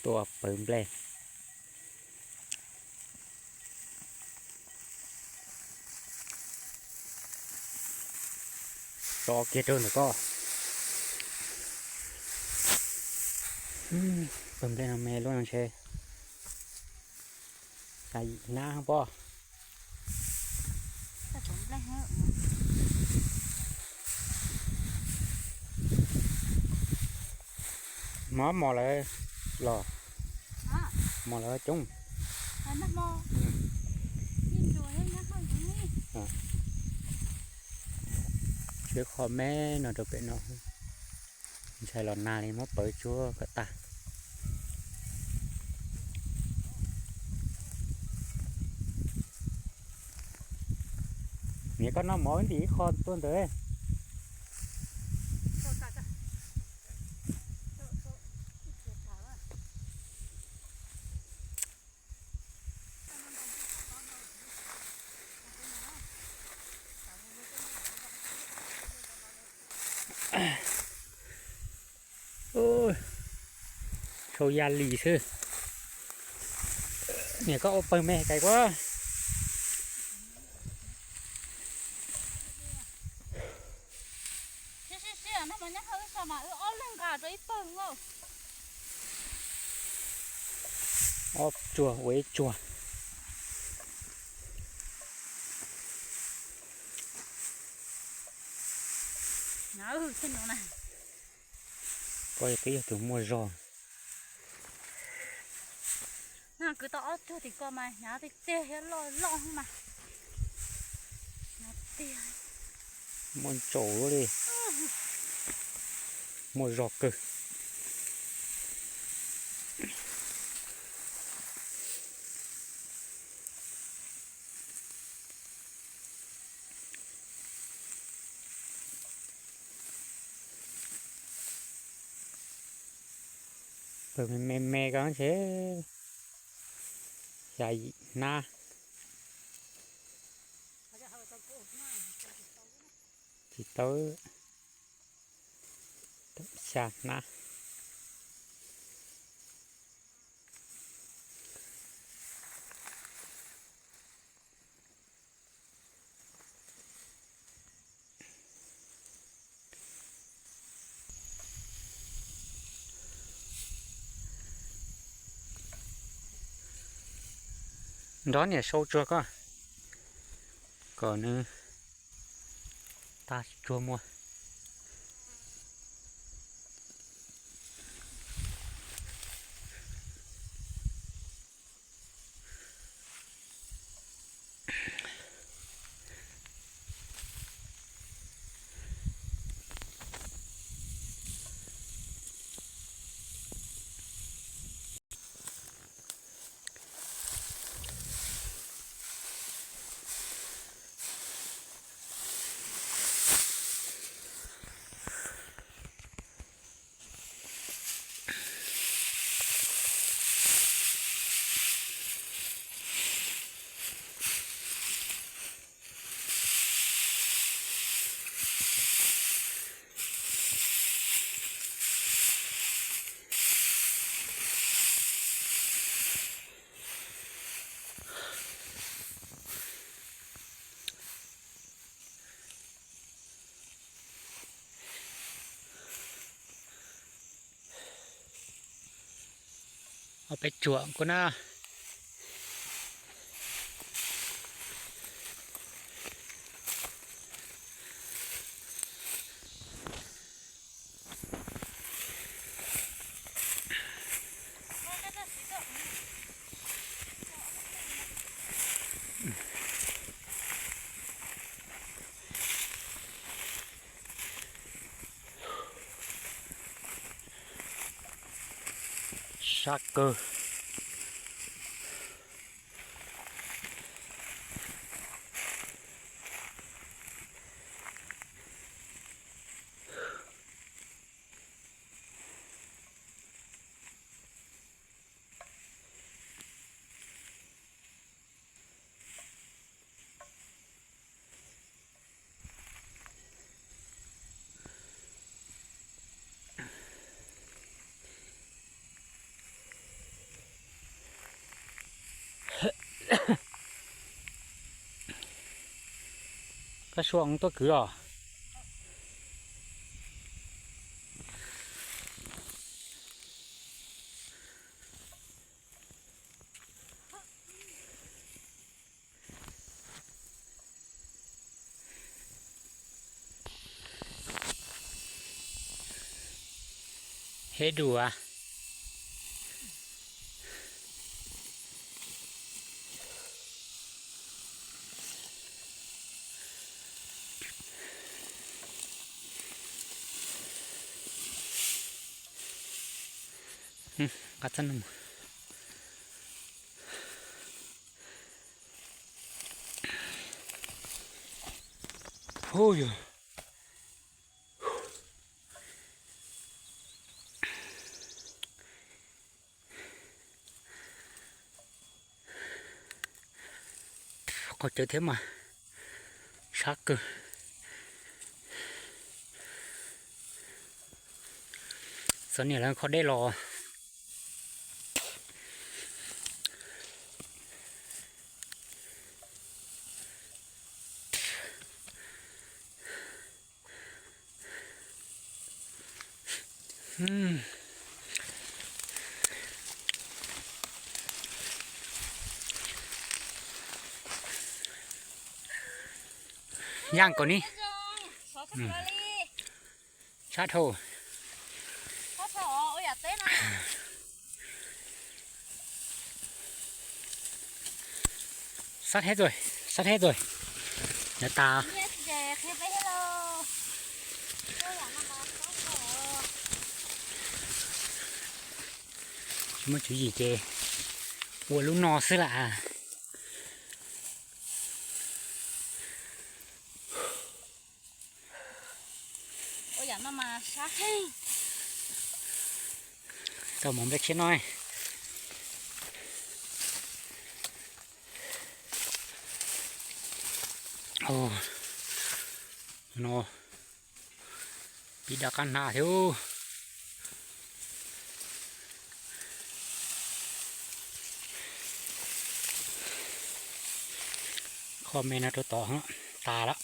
Tua pawg nplej. Tso kiag rau ntawm koj. Pawg nplej no me luaj no ntshe xya yim hnab pob. Mov mos lawv los, mos lawv coob. Tshuav qho me no rau pem no, ntshai los nag li muab pawv tsuag kom tag. Niam, koj noj mov ntim ib qho tuaj ntawd. Sau ya lis xwb. Niam, koj ua pawg me kais kuv. Ob tsuag ua ib tsuag. Koj twb yog tus muaj zog. Kwv tau ob tsuag tim ko mas hnyav tiag tiag thiab loj loj mas. Hnyav tiag. Muaj ntsaum li. Muaj zog kawg. Pawg me me ko ntshe xya yim hnab. Tsis tau, xya hnab. Nrog niam sau tsuag koj, kom nws tag tsuag muag. Ob peb tsuag kuv na. Sab kawg. Txoj sua tuaj kwv os. Hej dua. Nqa txoj no mus. Hu yog. Qhov cawv thiab mas sab kawg. Txom nyem lawv kho dej los. Yaj kom ni. Sab dhau. Sab theb txuas, sab theb txuas. Yav tas. Tsis muaj tswv yim ces ua lub no xwb las. Tau mov nplej tshiab no. No, pib daj qab hnav thiab. Kho me no rau tod, tas lawm.